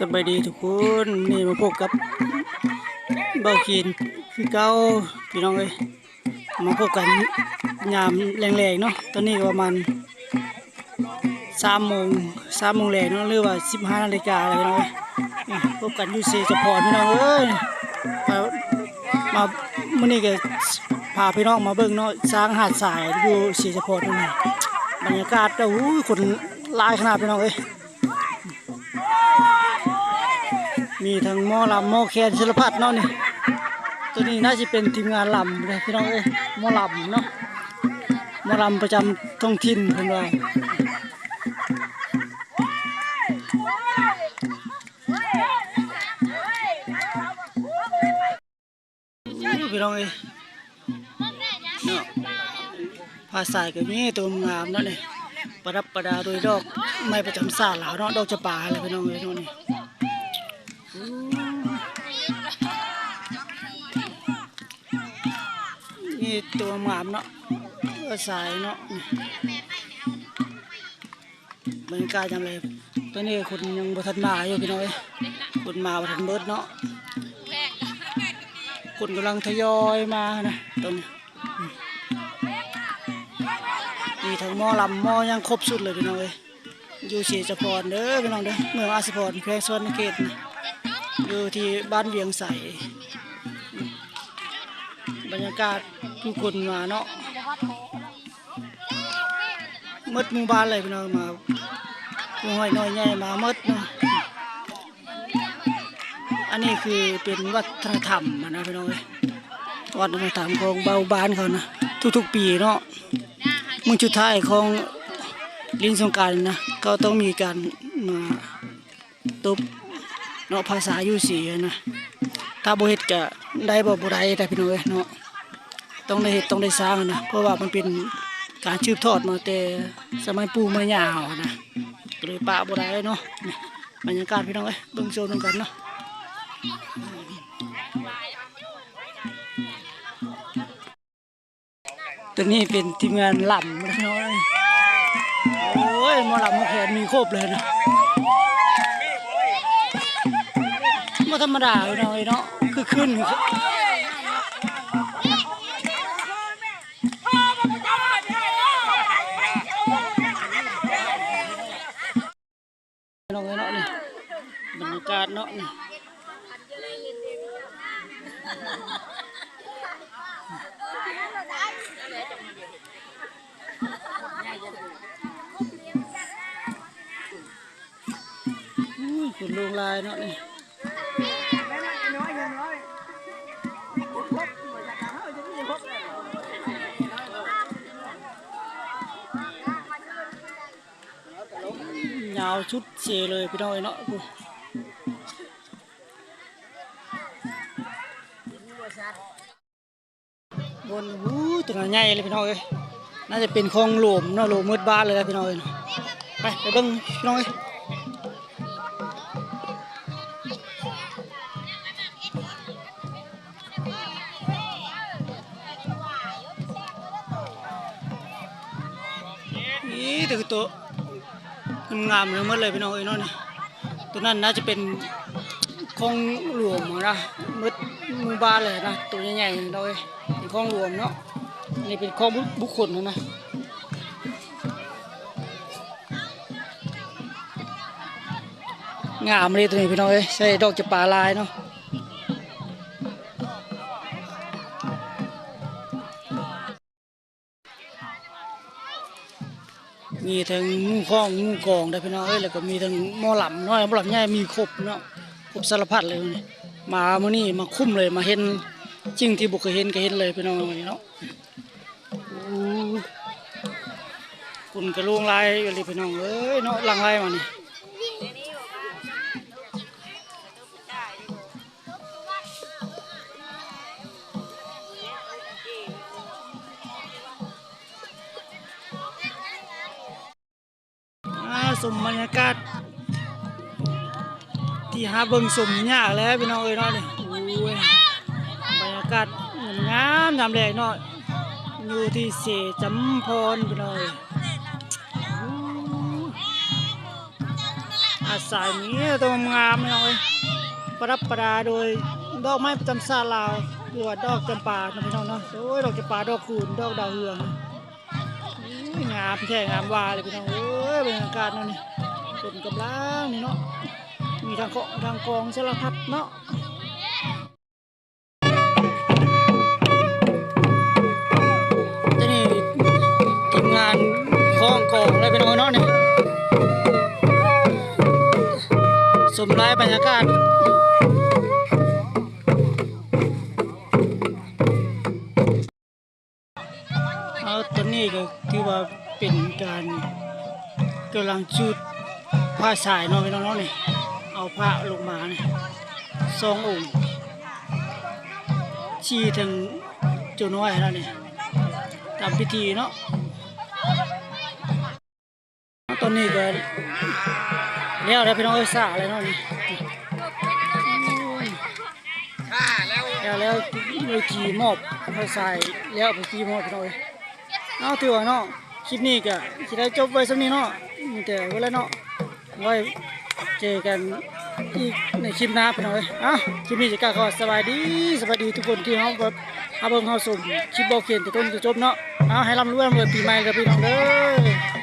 ສະບາຍດີທຸກຄົນ ມື້ນີ້ມາພົບກັບເບົາເຄນຄືເກົ່າ ພີ່ນ້ອງເອີຍ. ມາພົບກັນຍາມແລງໆເນາະ. ຕອນນີ້ກໍປະມານສາມໂມງ ສາມໂມງແລງເນາະ ຫຼືວ່າສິບຫ້ານາລິກາແລ້ວພີ່ນ້ອງເອີຍ. ພົບກັນຢູ່ເຊສະພອນພີ່ນ້ອງເອີຍ. ມາ ມາ ມື້ນີ້ກໍພາພີ່ນ້ອງມາເບິ່ງເນາະ ຊ້າງຫາດຊາຍຢູ່ເຊສະພອນນີ້. ບັນຍາກາດ ໂອ້ຍ ຄົນຫຼາຍຂະໜາດພີ່ນ້ອງເອີຍ. ມີທັງໝໍລຳ ໝໍແຄນ ສາລະພັດເນາະນີ້. ໂຕນີ້ໜ້າຊິເປັນທີມງານລຳເດ້ພີ່ນ້ອງເອີຍ ໝໍລຳເນາະ ໝໍລຳປະຈຳທ້ອງຖິ່ນເພິ່ນວ່າ. ໂອ້ ພີ່ນ້ອງເອີຍເນາະ ຜາຊາຍກໍມີໂຕງາມເນາະນີ້ ປະດັບປະດາໂດຍດອກໄມ້ປະຈຳຊາດລາວເນາະ ດອກຈຳປາຫັ້ນແຫຼະພີ່ນ້ອງເອີຍເນາະນີ້. ໂອ້ ມີໂຕງາມເນາະ ຜາຊາຍເນາະນີ້. ບັນຍາກາດຍາມແລງ ຕອນນີ້ຄົນຍັງບໍ່ທັນມາຢູ່ພີ່ນ້ອງເອີຍ ຄົນມາບໍ່ທັນເບິດເນາະ ຄົນກຳລັງທະຍອຍມານະຕອນນີ້. ມີທັງໝໍລຳ ໝໍຫຍັງຄົບຊຸດເລີຍພີ່ນ້ອງເອີຍ. ຢູ່ເຊສະພອນເດີພີ່ນ້ອງເດີ ເມືອງອາດສະພອນ ແຂວງສະຫວັນນະເຂດນະ ຢູ່ທີ່ບ້ານວຽງໄຊ. ບັນຍາກາດຄືຄົນມາເນາະ ໝົດໝູ່ບ້ານເລີຍພີ່ນ້ອງ ມາ ຜູ້ນ້ອຍໃຫຍ່ມາໝົດເນາະ. ອັນນີ້ຄືເປັນວັດທະນະທຳຫັ້ນນະພີ່ນ້ອງເອີຍ ວັດທະນະທຳຂອງເຜົ່າບ້ານເຂົານະ ທຸກໆປີເນາະ ມື້ສຸດທ້າຍຂອງຫຼິ້ນສົງການນະ ກໍຕ້ອງມີການມາ ຕົບເນາະ ຜາສາຢູ່ເຊຫັ້ນນະ ຖ້າບໍ່ເຮັດກະໄດ້ບໍ່ ບໍ່ໄດ້ໄດ໋ພີ່ນ້ອງເອີຍເນາະ. ຕ້ອງໄດ້ເຮັດ ຕ້ອງໄດ້ສ້າງຫັ້ນນະ ເພາະວ່າມັນເປັນການສືບທອດມາແຕ່ສະໄໝປູ່ມາຍ່າເຮົາຫັ້ນນະ ກໍເລີຍປະບໍ່ໄດ້ເນາະ. ບັນຍາກາດພີ່ນ້ອງເອີຍ ເບິ່ງຊົມນຳກັນເນາະ. ໂຕນີ້ເປັນທີມງານລຳເນາະ. ໂອ້ຍ ໝໍລຳໝໍແຄນມີຄົບເລີຍນະ ບໍ່ທຳມະດາພີ່ນ້ອງເອີຍເນາະ ຄຶກຄື້ນ. ພີ່ນ້ອງເອີຍເນາະ ນີ້ບັນຍາກາດເນາະນີ້ ໂອ້ຍ ຄົນລົງຫຼາຍເນາະນີ້. ຍາວສຸດເຊເລີຍພີ່ນ້ອງເອີຍເນາະ. ບົນ ໂອ້ ຕົວໃຫຍ່ເລີຍພີ່ນ້ອງເອີຍ ໜ້າຈະເປັນຂອງຫຼວງເນາະ ຫຼວງໝົດບ້ານເລີຍພີ່ນ້ອງເອີຍ. ໄປ ໄປເບິ່ງພີ່ນ້ອງເອີຍ. ນີ້ຖືໂຕງາມໆ ທັງໝົດເລີຍພີ່ນ້ອງເອີຍເນາະນີ້. ໂຕນັ້ນໜ້າຈະເປັນຂອງຫຼວງນະ ໝົດໝູ່ບ້ານເລີຍນະ ໂຕໃຫຍ່ໆເນາະເອີຍ ເປັນຂອງຫຼວງເນາະ. ນີ້ເປັນຂອງບຸ ບຸກຄົນນະ. ງາມເລີຍໂຕນີ້ພີ່ນ້ອງເອີຍ ໃສ່ດອກຈຳປາລາຍເນາະ. ມີທັງໝູ່ຂອງໝູ່ກອງເດີພີ່ນ້ອງເອີຍ ແລ້ວກໍມີທັງໝໍລຳນ້ອຍ ໝໍລຳໃຫຍ່ ມີຄົບເນາະ ຄົບສາລະພັດເລີຍ. ມາມື້ນີ້ມາຄຸ້ມເລີຍ ມາເຫັນສິ່ງທີ່ບໍ່ເຄີຍເຫັນກໍເຫັນເລີຍພີ່ນ້ອງເນາະ. ໂອ້ ຄົນກໍຫຼວງຫຼາຍອີ່ຫຼີພີ່ນ້ອງເອີຍເນາະ ຫຼັ່ງໄຫຼມານີ້. ອ່າ ຊົມບັນຍາກາດທີ່ຫາເບິ່ງຊົມຍາກແຫຼະພີ່ນ້ອງເອີຍເນາະນີ້. ໂອ້ຍ ບັນຍາກາດງາມໆ ຍາມແລງເນາະ ຢູ່ທີ່ເຊຈຳພອນພີ່ນ້ອງເອີຍ. ຫາດຊາຍນີ້ໂຕງາມເນາະ ປະດັບປະດາໂດຍດອກໄມ້ປະຈຳຊາດລາວ ຫຼືວ່າດອກຈຳປາເນາະ ພີ່ນ້ອງເນາະ. ໂອ້ຍ ດອກຈຳປາ ດອກຄູນ ດອກດາວເຮືອງ ໂອ້ຍ ງາມແທ້ງາມວ່າເລີຍ ພີ່ນ້ອງເອີຍ. ບັນຍາກາດເນາະນີ້ ຄົນກຳລັງນີ້ເນາະ ມີທັງເຄາະທັງກອງສາລະພັດເນາະ. ຕອນນີ້ທີມງານຄ້ອງກອງແລ້ວ ພີ່ນ້ອງເນາະນີ້ ຊົມລາຍບັນຍາກາດ. ເອົາ ຕອນນີ້ກໍຖືວ່າເປັນການກຳລັງຈູດພະຊາຍເນາະ ພີ່ນ້ອງເນາະນີ້ ເອົາພະລົງມານີ້ສອງອົງ ຊີ້ເຖິງໂຈນ້ອຍແລ້ວນີ້ ຕາມພິທີເນາະ. ຕອນນີ້ກໍແລ້ວແລ້ວ ພີ່ນ້ອງເອີຍ ສາແລ້ວເນາະນີ້ ແລ້ວແລ້ວ ເວທີມອບພະຊາຍແລ້ວ ເວທີມອບ ພີ່ນ້ອງເອີຍ. ເອົາ ຖືວ່າເນາະ ຄລິບນີ້ກໍຊິໄດ້ຈົບໄວ້ສ່ຳນີ້ເນາະ ມີແຕ່ເວລາເນາະ ໄວ້ເຈີກັນອີກໃນຄລິບໜ້າ ພີ່ນ້ອງເອີຍ. ເອົາ ຄລິບນີ້ຈະກ່າວຄຳວ່າສະບາຍດີ ສະບາຍດີທຸກຄົນທີ່ເຮົາແບບ ເຮົາເບິ່ງເຮົາຊົມຄລິບບໍ່ເຄນແຕ່ຕົ້ນຈົນຈົບເນາະ. ເອົາ ໃຫ້ລ່ຳລວຍ ເປີດປີໃໝ່ເດີ ພີ່ນ້ອງເດີ.